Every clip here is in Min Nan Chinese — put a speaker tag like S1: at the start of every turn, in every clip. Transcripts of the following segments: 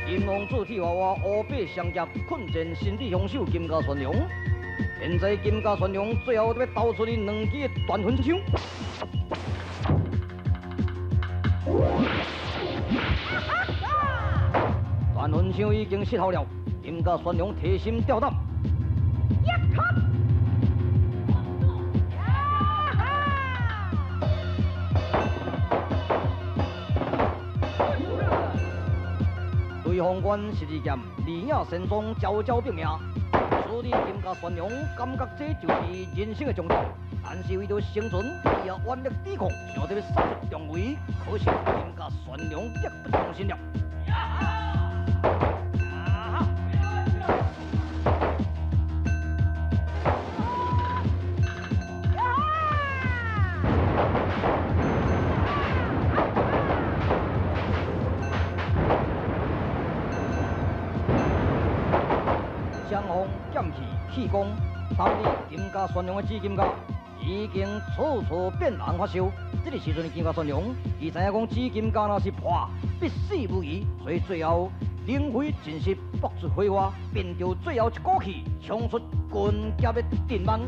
S1: 金王子铁娃娃乌白相夹，困战身体凶手金家宣龙。现在金家宣龙最后要投出伊两支的断魂枪。断魂枪已经失效了，金家宣龙提心吊胆。对方关十二剑，二影仙踪，招招拼命。所以金家宣龙感觉这就是人生的终点，但是为著生存，伊也全力抵抗，想著欲杀出重围。可惜金家宣龙力不从心了。双方剑气气功，当日金家宣龙的紫金甲已经处处变人发烧。这个时阵的金家宣龙，伊知影讲紫金甲若是破，必死无疑，所以最后灵飞尽失，搏出火花，变着最后一股气，冲出军剑的阵网。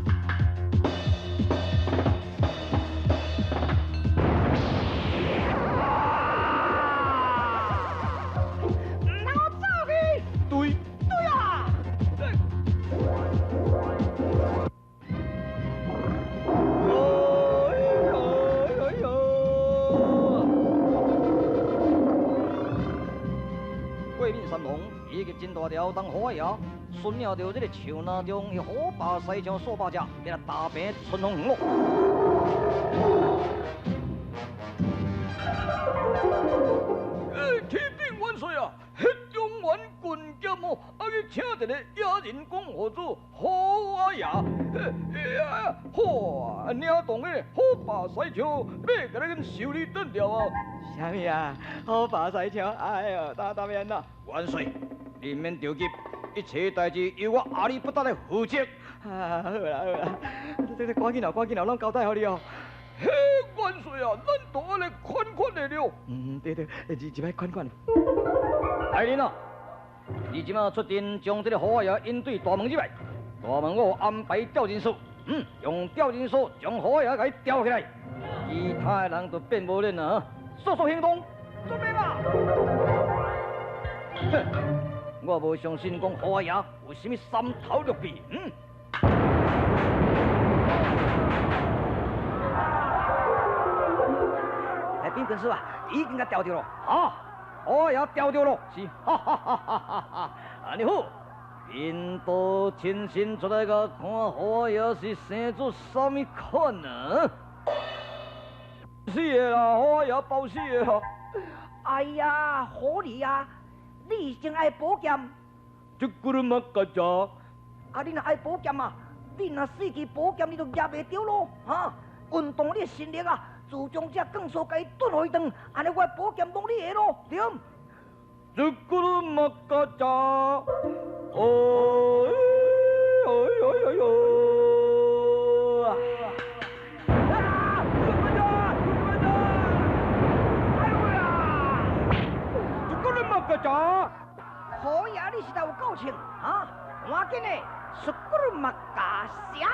S1: 以及真大条当虎仔爷，顺领著这个树林中的虎霸西枪数百只，要来打平春风园咯。启禀元帅啊，彼中原军剑哦，啊去请一个野人讲号做虎仔爷，好，领动彼个虎霸西枪，欲共咱修理断掉啊！
S2: 啥物啊？虎霸西枪，哎哟，打打欲按怎？
S1: 元帅，你免著急，一切代志由我阿里不达来负责。
S2: 啊，好啦好啦，这赶紧哦，赶紧哦，拢交代予你哦。
S1: 嘿，元帅啊，咱都按呢款款的了。
S2: 嗯，对对，一摆款款。
S1: 来人啊，你这马出阵，将这个虎仔爷引对大门入来。大门我有安排吊人术，用吊人术将虎仔爷共伊吊起来，其他的人就变无脸了。速速行动，准备吧！哼，我无相信讲虎仔爷有啥物三头六臂。来，禀军师啊，已经共吊著了。啊，虎仔爷吊著了，是，哈哈哈哈哈哈！按呢好，贫道亲身出来共看虎仔爷是生做啥物款啊？死的啦，虎仔爷包死的啦！
S3: 哎呀，虎儿啊，你真爱宝剑。
S1: 这骨碌嘛嘎喳。
S3: 啊，你若爱宝剑啊，你若四支宝剑，你就举袂著咯，哈！运动你的神力啊，自将这钢索共伊断予伊断，按呢我的宝剑拢你的咯，对毋？
S1: 这骨碌嘛嘎喳，哦哎呦呦呦！
S3: 虎爷，你实在有够称啊！赶紧的，出骨碌嘛加摔。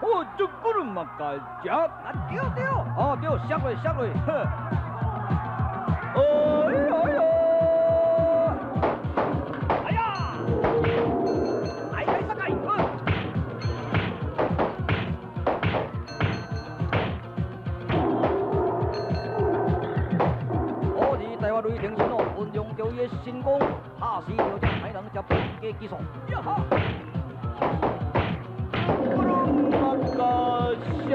S1: 哦，出骨碌嘛加摔。
S3: 啊，对对。
S1: 哦，对，摔落，摔落。哼。哎呦呦！哎呀！
S3: 来来，摔开。
S1: 虎儿大发雷霆神哦，运用著伊的神功，拍死著这歹人才不计其数。呀哈！咕噜嘛嘎摔！呀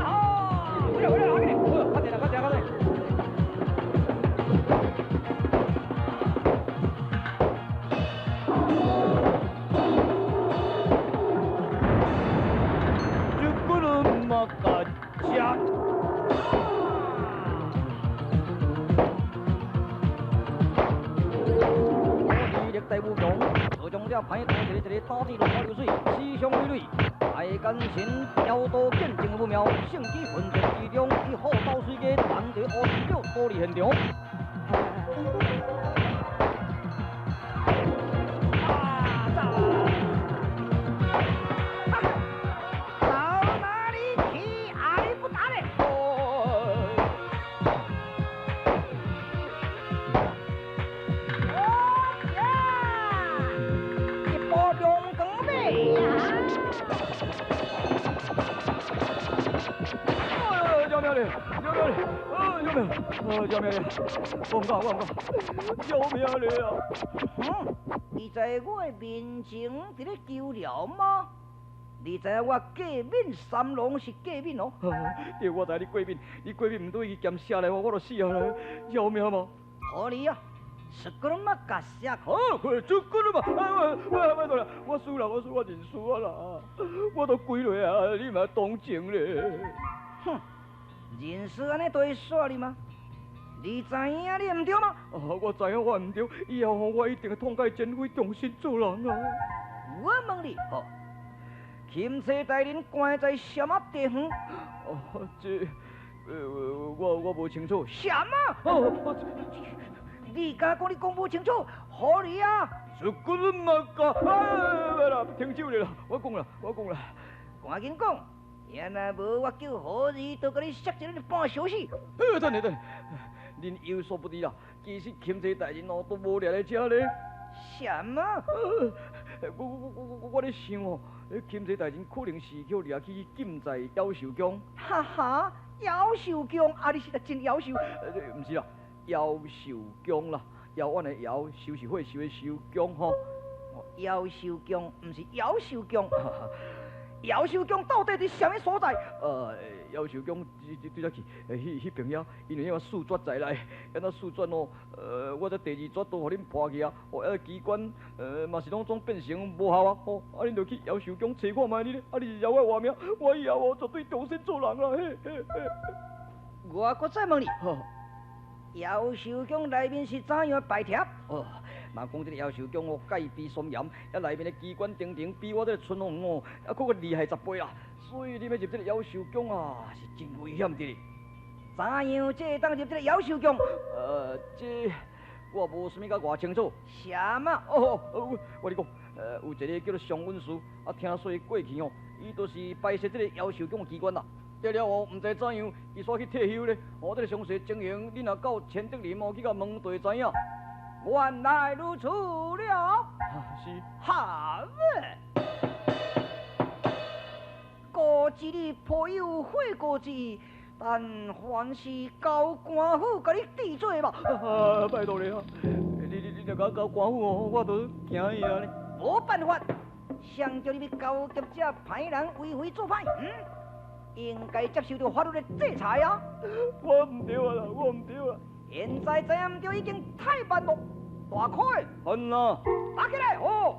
S1: 哈！回来回来，阿紧，快点啦，快点，快点！咕噜嘛嘎摔！力大无穷，就将这歹徒一个一个打死落花流水，死伤累累。哎，奸臣雕刀见证不妙，胜机混战之中，伊好斗水家，难得乌石庙躲离现场。
S3: 到哪里去？阿里不达嘞！哦呀，一步两更马呀！
S2: 救命嘞！救命嘞！啊！救命！啊！救命嘞！我唔敢，我唔敢！救命嘞啊！
S3: 嗯，你在我的面前伫咧求饶吗？你知影我过敏三郎是过敏哦？
S2: 对，我知你过敏，你过敏毋对伊剑射来我，我就死啊！要命吗？
S3: 好你啊，出骨嘛，甲写
S2: 好，出骨嘛！啊，我拜托啦，我输啦，我输，我认输啊啦！我都跪落啊，你嘛同情咧？
S3: 哼，认输按呢都会煞你吗？你知影你毋对吗？
S2: 啊，我知影我毋对，以后我一定会痛改前非，重新做人啊！
S3: 我问你，好。钦差大人关在什么地方？
S2: 哦，这，我无清楚。
S3: 什么？哦，你敢讲你讲无清楚？好你啊！
S2: 这个嘛个，哎，啦，停手咧啦，我讲啦，我讲啦，
S3: 赶紧讲，若无我叫何儿都共你摔一个半小时。
S2: 等下等下，恁有所不知啦，其实钦差大人哦都无掠咧遮咧。
S3: 什么？
S2: 我咧想哦，钦差大人可能是叫掠去禁在妖兽宫。
S3: 哈哈，妖兽宫啊！你实在真夭寿。
S2: 毋是啦，妖兽宫啦，遥远的妖，寿是岁寿的寿宫吼。
S3: 妖兽宫，毋是妖兽宫。妖兽宫到底伫啥物所在？
S2: 妖兽宫对遮去，彼彼边遐，因为遐四绝在内，按怎四绝哦？我这第二绝都予恁破去啊！哦，遐机关，嘛是拢总变成无效啊！吼，啊，恁就去妖兽宫揣看觅你咧，啊，你是妖我活命，我以后哦绝对重新做人啦！嘿嘿嘿。
S3: 我阁再问你，妖兽宫内面是怎样摆贴？
S1: 哦，嘛讲这个妖兽宫哦，戒备森严，遐内面的机关重重，比我这个春风哦，犹阁较厉害十倍啦。所以你欲入这个妖兽宫啊，是真危险的。
S3: 怎样才会当入这个妖兽宫？
S1: 这我无啥物甲偌清楚。
S3: 什么？
S1: 哦，我跟你讲，有一个叫做常稳师，啊，听说伊过去哦，伊就是摆设这个妖兽宫的机关啦。对了哦，毋知怎样，伊煞去退休咧。哦，这个详细情形，你若到千德林哦，去共问就会知影。
S3: 原来如此了。
S2: 啊，是。
S3: 哈喂，故知你颇有悔过之意，但还是交官府共你治罪吧。
S2: 啊，拜托你啊！你若共交官府哦，我都惊伊啊咧。
S3: 无办法，谁叫你欲勾结这歹人为非作歹？嗯？应该接受著法律的制裁啊！
S2: 我毋对啊啦，我毋对啊！
S3: 现在知影毋对已经太晚咯，大开，
S2: 好啊，
S3: 打起来哦！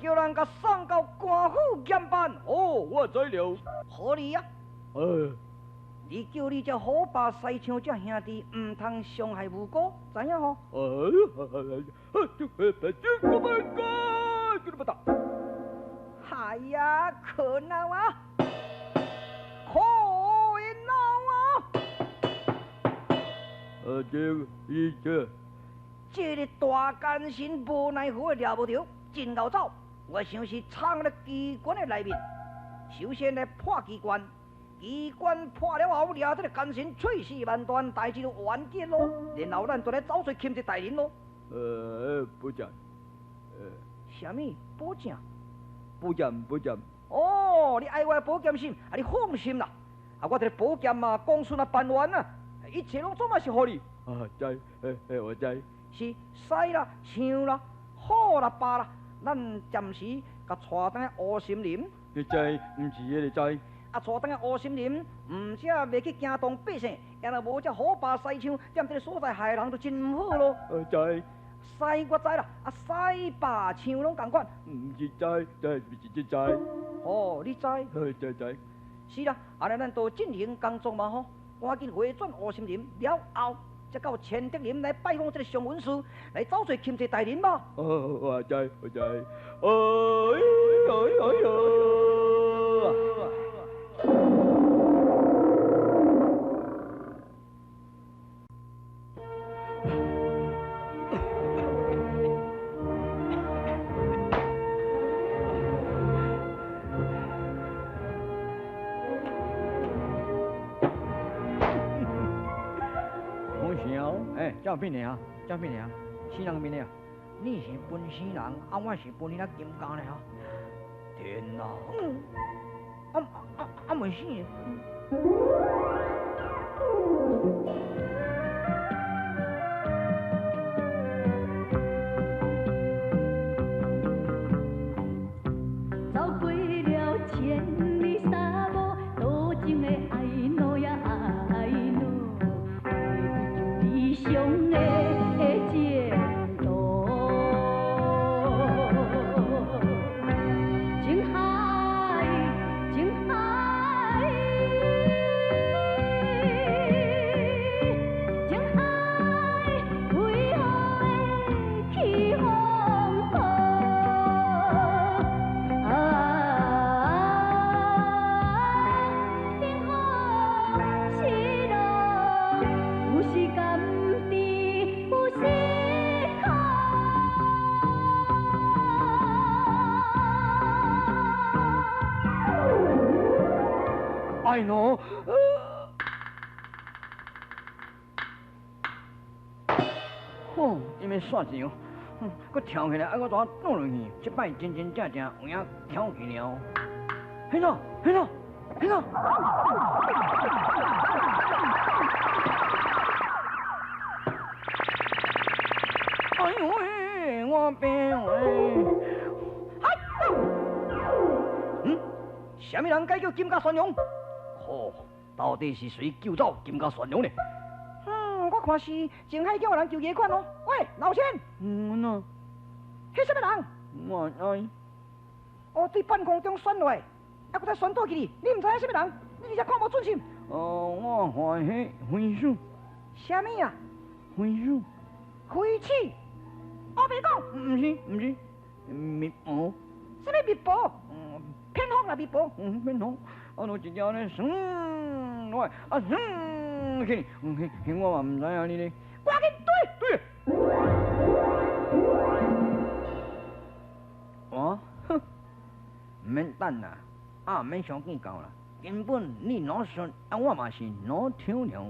S3: 叫人共送到官府验办。
S2: 哦，我知了。
S3: 好你啊！你叫你这虎爸西枪这兄弟，毋通伤害无辜，知影吼？哎呀，可恼啊！可恼啊！
S2: 这、这、
S3: 这个大奸臣无奈何的掠无著，真𠢕走。我想是藏咧机关的内面，首先来破机关，机关破了后，掠这个奸臣喙齿万断，代志就完结咯。然后咱就来找揣钦差大人咯。
S2: 保证。
S3: 啥物保证？
S2: 宝剑，宝剑。
S3: 哦，你爱我的宝剑心，啊，你放心啦。啊，我这个宝剑嘛，讲顺啊办完啊，一切拢总嘛是予你。
S2: 啊，知，嘿嘿，我知。
S3: 是师啦、象啦、虎啦、豹啦，咱暂时共带转去乌森林。
S2: 你知，毋是彼个知。
S3: 啊，带转去乌森林，毋则袂去惊动百姓，也若无这虎豹狮象，踮这个所在害人就真毋好咯。
S2: 知。
S3: 师我知啦，啊，师豹象拢仝款。
S2: 毋是知，知毋是这知。
S3: 哦，你知？
S2: 知知。
S3: 是啦，按呢咱都进行工作嘛吼，赶紧回转乌森林了后，才到千德林来拜访这个常文师，来找揣钦差大人嘛。
S2: 哦，我知，我知。哦。有变的啊？这变的啊？死人面的啊？
S3: 你是分死人，啊，我是分你那金家咧哈。
S2: 天哪！
S3: 啊啊啊！袂死的。
S4: 走过了千里沙漠，多情的爱奴呀爱奴，追求理想的前途。情海，情海，情海，为何会起风波？啊，冰河失落，有时甘甜，有时苦。
S2: 爱奴，吼，伊欲煞钱，阁跳起来，啊，我怎倒落去？这摆真真正正有影跳去了。彼怎？彼怎？彼怎？哎呦喂，我病喂！
S1: 嗯，啥物人解救金家宣阳？哦，到底是谁救走金家宣阳呢？
S3: 嗯，我看是静海叫人救伊款哦。喂，老千，
S2: 嗯呐，
S3: 彼啥物人？
S2: 我知。
S3: 哦，对半空中旋落来，啊，阁再旋倒去哩。你毋知影啥物人？你伫遮看无准心。
S2: 哦，我看彼飞鼠。
S3: 啥物啊？
S2: 飞鼠。
S3: 飞鼠？我白讲。
S2: 毋是，毋是，蜜婆。
S3: 啥物蜜婆？蝙蝠啦，蜜婆。
S2: 嗯，蝙蝠。啊，就一只呢，嗯，落来，啊，嗯，去，嗯，去，我嘛毋知影你咧。
S3: 赶紧对。
S2: 对。哦，哼，毋免等啦，啊，毋免伤计较啦，根本你若说，啊，我嘛是若听了。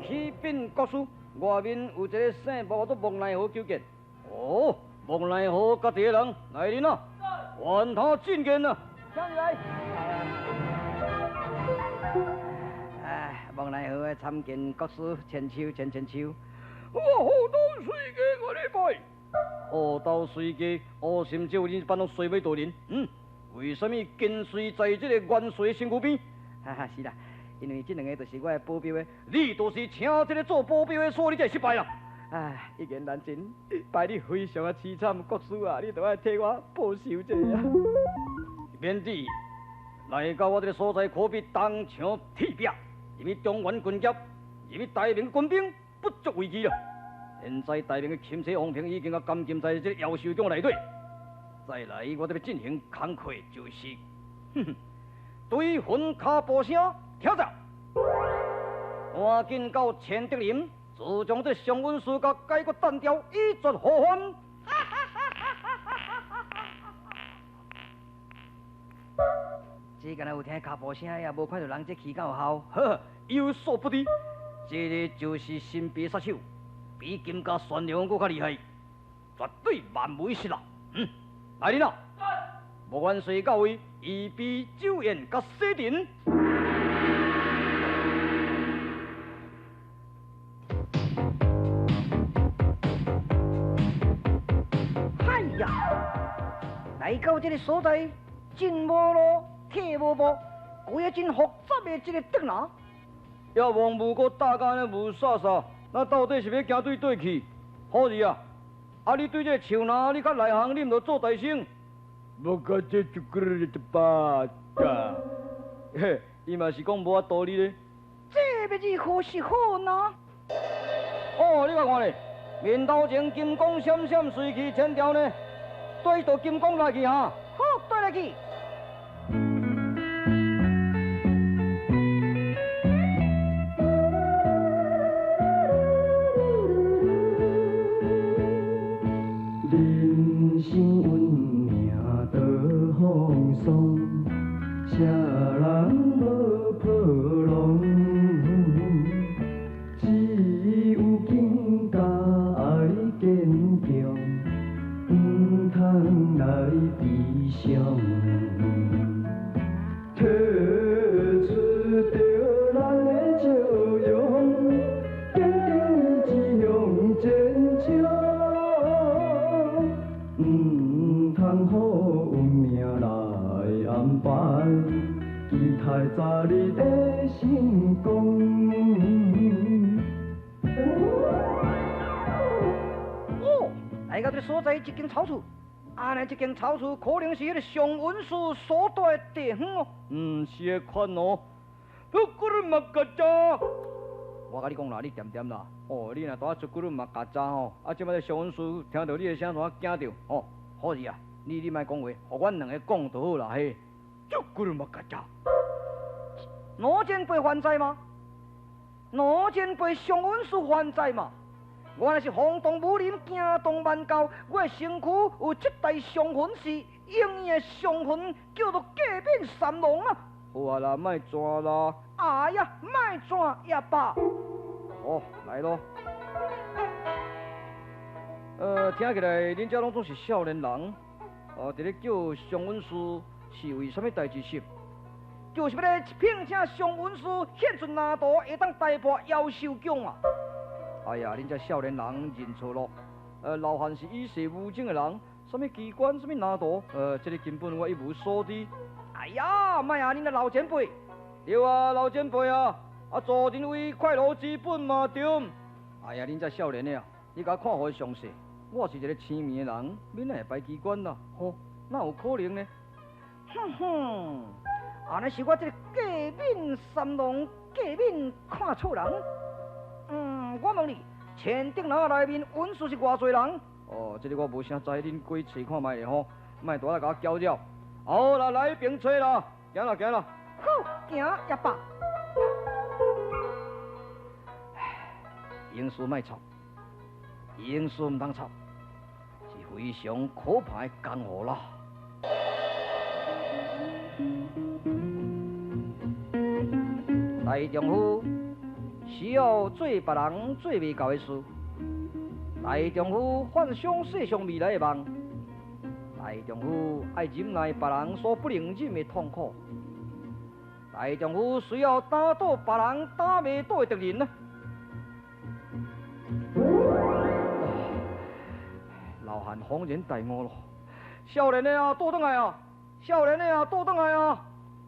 S1: 启禀国师，外面有一个姓无做无奈何求见。哦，无奈何家己的人来人啊，还他觐见啊！
S3: 请入来。哎，无奈何的参见国师，千秋千千秋。
S2: 我好多随家我礼拜，好斗随家，乌心少恁班拢衰尾大人，嗯，为什么跟随在这个元帅身躯边？
S3: 哈哈，是啦。因为这两个就是我的保镖的，
S1: 你就是请这个做保镖的，所以你才失败啦。
S3: 唉，一言难尽，败你非常的凄惨，国师啊，你都爱替我报仇一下啊。
S1: 免得来到我这个所在，可比东墙铁壁，入去中原军协，入去大明军兵，不足为奇啦。现在大明的钦差王平已经甲监禁在这个妖兽宫内底，再来我这欲进行工课，就是，哼哼，对魂跤步声。听着，赶紧到千德林，自将这上文书甲解决单调，以绝后患。
S3: 只敢若有听跤步声，也无看到人这气敢有效。
S1: 呵，有所不知，这个就是神秘杀手，比金家宣良阁较厉害，绝对万无一失啦。嗯，来人啊！无元帅到位，预备酒宴佮洗尘。
S3: 哎呀，来到这个所在，进无路，退无步，规个真复杂的这个竹篮。
S2: 要望无过大家呢雾煞煞，那到底是欲行对佗去？好儿啊，啊你对这个树篮你较内行，你毋著做大声。无个这就个的巴嘎，嘿，伊嘛是讲无法度理咧。
S3: 这欲如何是好呢？
S1: 哦，你来看咧，面头前金光闪闪，随去千条呢，对到金光来去哈。
S3: 好，对来去。
S5: 人生。的成功。
S3: 哦，来到这个所在，这间草厝，按呢这间草厝可能是彼个上恩师所住的地方哦。
S2: 嗯，是彼款哦。咕噜嘛嘎扎，我共你讲啦，你恬恬啦。哦，你若拄仔出咕噜嘛嘎扎吼，啊，这摆上恩师听著你的声，怎惊著？哦，好势啊，你莫讲话，予阮两个讲就好啦嘿。咕噜嘛嘎扎，
S3: 罗前辈还在吗？罗前辈上恩师还在吗？我若是轰动武林，惊动万教，我的身躯有七大伤痕，是永远的伤痕，叫做革命三郎啊！
S2: 好啊啦，莫转啦！
S3: 哎呀，莫转也罢。
S2: 好，来咯。听起来恁遮拢总是少年人，哦，伫咧叫上恩师是为啥物代志是？
S3: 就是欲来聘请上恩师献出难图，会当大破妖兽宫啊！
S2: 哎呀，恁这少年人认错咯。老汉是与世无争的人，啥物机关，啥物难图，这个根本我一无所知。
S3: 哎呀，莫啊，恁个老前辈。
S2: 对啊，老前辈啊，啊，做人为快乐之本嘛，对。哎呀，恁这少年的啊，你共我看予详细。我是一个痴迷的人，免哪会摆机关啦？吼，哪有可能呢？
S3: 哼哼，按呢是我这个过敏三郎过敏看错人。嗯，我问你，千顶楼内面恩师是偌济人？
S2: 哦，这个我无啥知，恁过揣看觅咧吼，莫拄仔来共我搅扰。好啦，来边揣啦，行啦行啦。
S3: 好，行也罢。
S1: 英师莫吵，英师毋通吵，是非常可怕的江湖啦。大丈夫需要做别人做袂到的事，大丈夫幻想世上未来的梦，大丈夫爱忍耐别人所不能忍的痛苦，大丈夫需要打倒别人打袂倒的敌人啊！
S2: 老汉恍然大悟咯，少年的啊，倒转来啊！少年的啊，倒转来啊！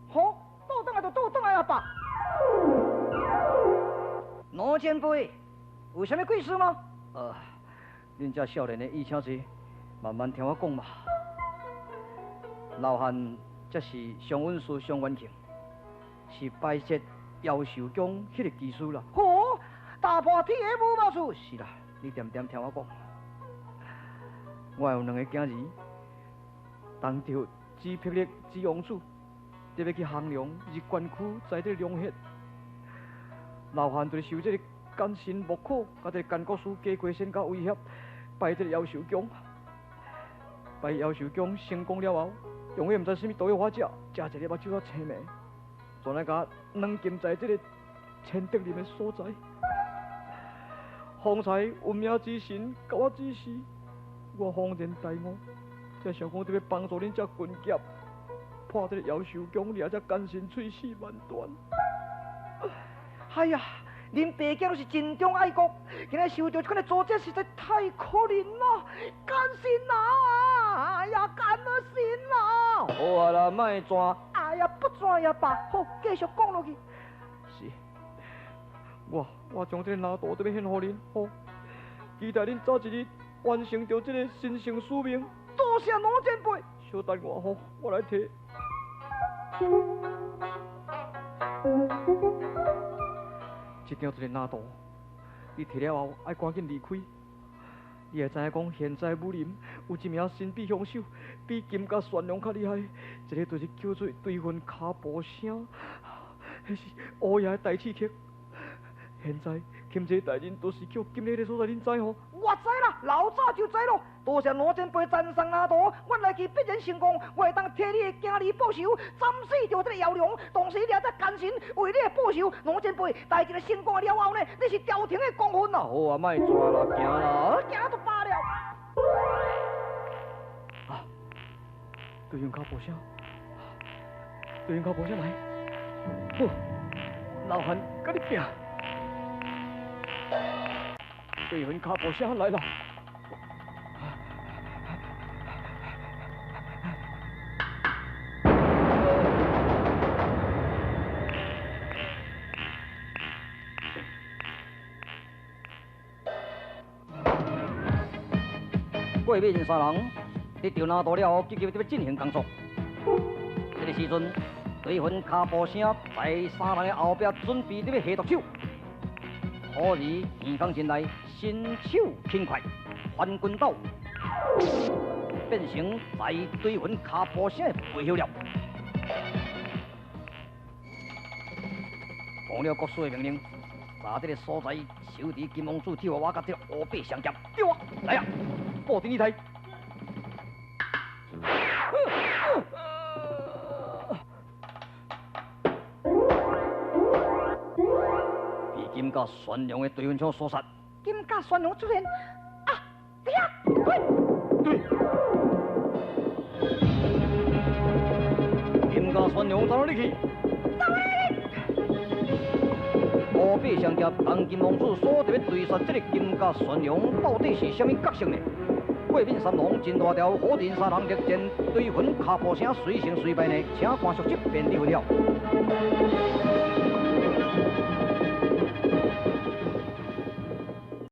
S3: 好，倒转来就倒转来啊吧。罗前辈，有啥物贵事吗？
S2: 恁这少年的意请坐，慢慢听我讲嘛。老汉这是上恩师上元庆，是拜设妖兽宫彼个技师啦。
S3: 好，大破铁的武马术。
S2: 是啦，你恬恬听我讲。我有两个囝儿，当着紫霹雳紫王子，特别去衡阳入关区在这龙血。老汉就是受这个奸臣莫可，佮这个奸国师加亏仙佮威胁，拜这个妖兽宫。拜妖兽宫成功了后，用彼毋知啥物毒药法食，食一个目睭仔青盲，全来共软禁在这个千德林的所在。方才有名之神共我指示，我恍然大悟，才想讲得欲帮助恁这群侠破这个妖兽宫，掠这奸臣碎尸万段。
S3: 哎呀，恁爸囝拢是尽忠爱国，今日受到这款的挫折，实在太可怜了，甘心啊！哎呀，甘心啊！
S2: 好啊啦，莫转。
S3: 哎呀，不转也罢，好，继续讲落去。
S2: 是，我将这个蓝图得欲献予恁，好，期待恁早一日完成著这个神圣使命。
S3: 多谢老前辈。
S2: 小等我吼，我来提。这张一个蓝图，你提了后爱赶紧离开。你会知影讲，现在武林有一名神秘凶手，比金甲玄龙较厉害，这个就是叫做对云跤步声，彼是乌爷的大刺客。现在钦差大人都是叫金咧个所在，恁知吼？
S3: 我知啦，老早就知咯。多谢罗前辈赞赏蓝图，我来去必然成功。我会当替你的囝儿报仇，斩死著这个妖龙，同时掠这奸臣为你的报仇。罗前辈，代志成功了后呢，你是朝廷的功勋啊！
S2: 好啊，莫转啦，行啦，
S3: 行就罢了。
S2: 啊，对云跤步声，对云跤步声来，好，老汉佮你拼。对云跤步声来了。
S1: 過敏三人得著拿刀了後，急急欲進行工作。這个時陣，對雲跤步聲在三人的後壁準備欲下毒手。忽然天空進來，身手輕快，翻筋斗變成在對雲跤步聲的背後了。奉了國師的命令，在這个所在，手持金王子鐵娃娃佮這个烏白雙劍，對啊，來啊，布陣你台。被金甲宣良的對雲槍所殺。
S3: 金甲宣良出現，啊，對啊，對，
S2: 對。
S1: 金甲宣良走哪裡去？
S3: 走哪裡？
S1: 烏白雙俠當金王子所特欲追殺這个金甲宣良，到底是啥物角色呢？過敏三郎真大條，火陣三人力戰對雲跤步聲隨成隨敗呢？請看續集便佇分曉。